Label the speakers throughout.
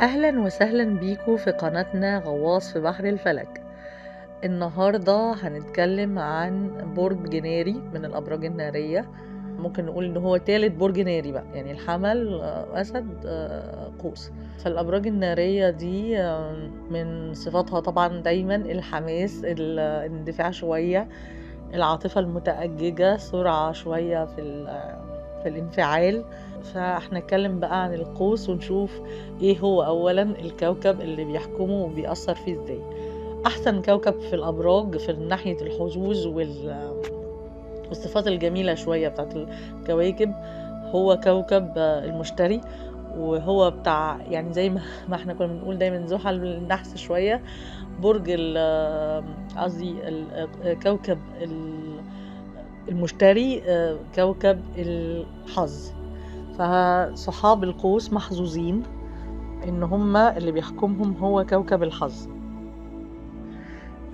Speaker 1: أهلا وسهلا بيكم في قناتنا غواص في بحر الفلك. النهاردة هنتكلم عن برج ناري من الأبراج النارية، ممكن نقول إن هو تالت برج ناري بقى، يعني الحمل، أسد، قوس. فالأبراج النارية دي من صفاتها طبعا دايما الحماس، الاندفاع شوية، العاطفة المتأججة، سرعة شوية في الانفعال. فاحنا نتكلم بقى عن القوس ونشوف ايه هو اولا الكوكب اللي بيحكمه وبيأثر فيه ازاي. احسن كوكب في الابراج في ناحية الحظوظ والصفات الجميلة شوية بتاعت الكواكب هو كوكب المشتري، وهو بتاع يعني زي ما احنا كنا بنقول دايما زحل النحس شوية. برج قصدي كوكب المشتري كوكب الحظ. فصحاب القوس محظوظين ان هم اللي بيحكمهم هو كوكب الحظ.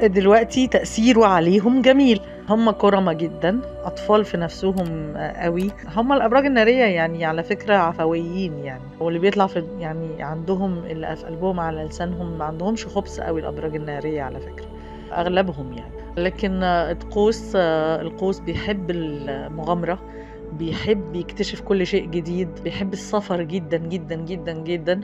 Speaker 1: دلوقتي تأثيره عليهم جميل، هم كرمة جدا، أطفال في نفسهم قوي. هم الأبراج النارية يعني على فكرة عفويين يعني، واللي بيطلع في يعني عندهم اللي في قلبهم على لسانهم، ما عندهمش خبث قوي الأبراج النارية على فكرة أغلبهم يعني. لكن القوس بيحب المغامرة، بيحب يكتشف كل شيء جديد، بيحب السفر جدا جدا جدا جدا.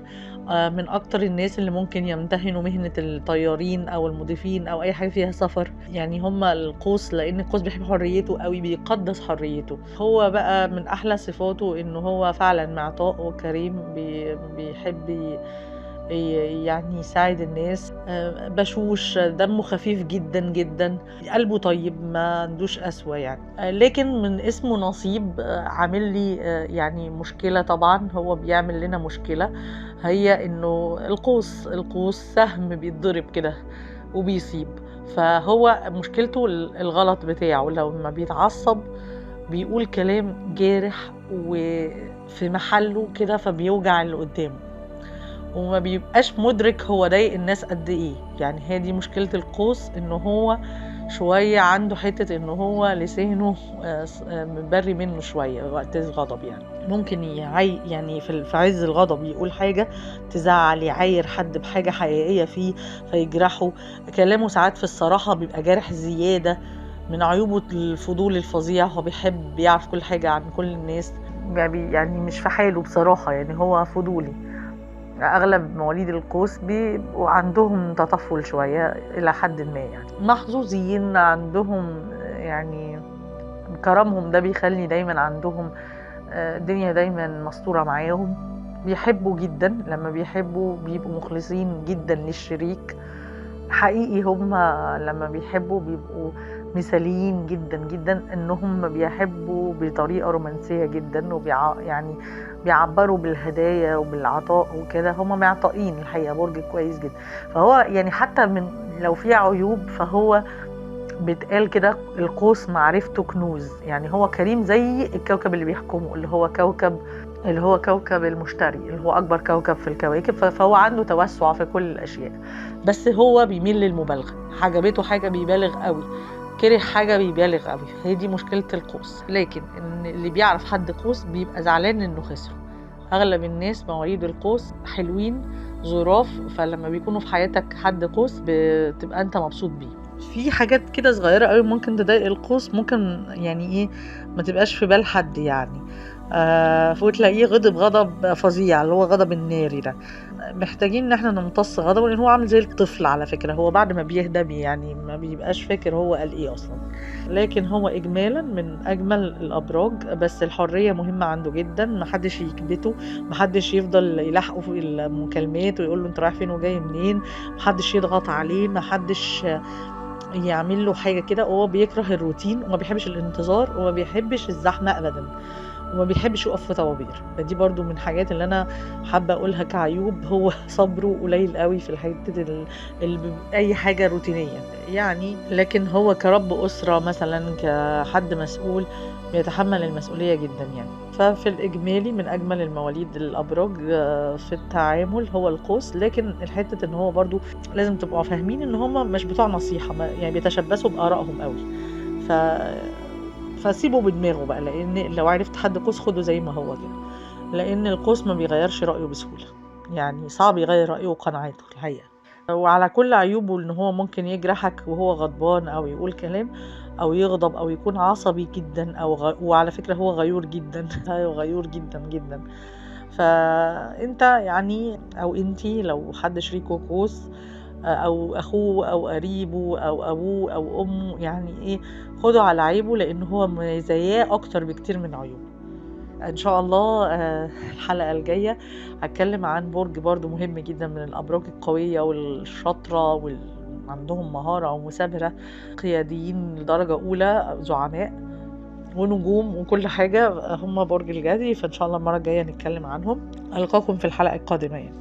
Speaker 1: من أكتر الناس اللي ممكن يمتهنوا مهنة الطيارين أو المضيفين أو أي حاجة فيها سفر يعني هم القوس، لأن القوس بيحب حريته قوي، بيقدس حريته. هو بقى من أحلى صفاته إنه هو فعلا معطاء وكريم، بيحب يعني يساعد الناس، بشوش، دمه خفيف جدا جدا، قلبه طيب، ما عندوش قسوة يعني. لكن من اسمه نصيب عامل لي يعني مشكلة. طبعا هو بيعمل لنا مشكلة، هي انه القوس سهم بيتضرب كده وبيصيب. فهو مشكلته الغلط بتاعه، لو ما بيتعصب بيقول كلام جارح وفي محله كده، فبيوجع اللي قدامه وما بيبقاش مدرك هو ضايق الناس قد ايه. يعني هي دي مشكلة القوس، انه هو شوية عنده حتة انه هو لسانه مبري منه شوية وقت الغضب يعني. ممكن يعني في عز الغضب يقول حاجة تزعل، يعاير حد بحاجة حقيقية فيه فيجرحه. كلامه ساعات في الصراحة بيبقى جارح زيادة. من عيوبه الفضول الفظيع، هو بيحب يعرف كل حاجة عن كل الناس، يعني مش في حاله بصراحة، يعني هو فضولي. أغلب مواليد القوس بيبقوا عندهم تطفل شوية إلى حد ما يعني. محظوظين، عندهم يعني كرمهم ده بيخلي دايما عندهم الدنيا دايما مستورة معاهم. بيحبوا جدا، لما بيحبوا بيبقوا مخلصين جدا للشريك حقيقي. هم لما بيحبوا بيبقوا مثاليين جدا جدا، انهم بيحبوا بطريقة رومانسية جدا، يعني بيعبروا بالهدايا وبالعطاء وكده. هم معطائين الحقيقة، برج كويس جدا. فهو يعني حتى من لو في عيوب فهو بيتقال كده القوس معرفته كنوز، يعني هو كريم زي الكوكب اللي بيحكمه اللي هو كوكب المشتري، اللي هو أكبر كوكب في الكواكب. فهو عنده توسع في كل الأشياء، بس هو بيميل للمبالغة، عجبته حاجة بيبالغ قوي، كره حاجة بيبالغ قوي. هي دي مشكلة القوس. لكن إن اللي بيعرف حد قوس بيبقى زعلان إنه خسره. أغلب الناس مواليد القوس حلوين ظراف، فلما بيكونوا في حياتك حد قوس بتبقى أنت مبسوط بيه. في حاجات كده صغيرة قوي ممكن تضايق القوس، ممكن يعني إيه ما تبقاش في بال حد يعني، وتلاقيه غضب غضب فظيع اللي هو غضب الناري ده. محتاجين ان احنا نمتص غضبه، لان هو عامل زي الطفل على فكرة، هو بعد ما بيهدى يعني ما بيبقاش فاكر هو قال ايه اصلا. لكن هو اجمالا من اجمل الابراج، بس الحرية مهمة عنده جدا، محدش يكبته، محدش يفضل يلاحقه في المكالمات ويقول له انت رايح فين وجاي منين، محدش يضغط عليه، محدش يعمل له حاجة كده. هو بيكره الروتين وما بيحبش الانتظار وما بيحبش الزحمة ابدا، وما بيحبش يقف في طوابير. فدي برضو من الحاجات اللي انا حابة اقولها كعيوب، هو صبره قليل قوي في الحتة اي حاجة روتينيه يعني. لكن هو كرب اسره مثلا، كحد مسؤول، بيتحمل المسؤولية جدا يعني. ففي الاجمالي من اجمل المواليد الابراج في التعامل هو القوس. لكن الحتة ان هو برضو لازم تبقوا فاهمين ان هم مش بتوع نصيحة، يعني بيتشبثوا بارائهم قوي. فسيبه بدماغه بقى، لان لو عرفت حد قوس خده زي ما هو كده، لان القوس ما بيغيرش رأيه بسهولة. يعني صعب يغير رأيه وقناعاته الحقيقة. وعلى كل عيوبه إن هو ممكن يجرحك وهو غضبان أو يقول كلام أو يغضب أو يكون عصبي جدا أو وعلى فكرة هو غيور جدا غيور جدا جدا. فأنت يعني أو أنتي لو حد شريكه قوس أو أخوه أو قريبه أو أبوه أو أمه، يعني إيه، خدوا على عيبه لأن هو مزاياه أكتر بكتير من عيوبه. إن شاء الله الحلقة الجاية هتكلم عن برج برضو مهم جدا من الأبراج القوية والشاطرة عندهم مهارة ومثابرة، قياديين لدرجة أولى، زعماء ونجوم وكل حاجة، هم برج الجدي. فإن شاء الله المرة الجاية نتكلم عنهم. ألقاكم في الحلقة القادمة يعني.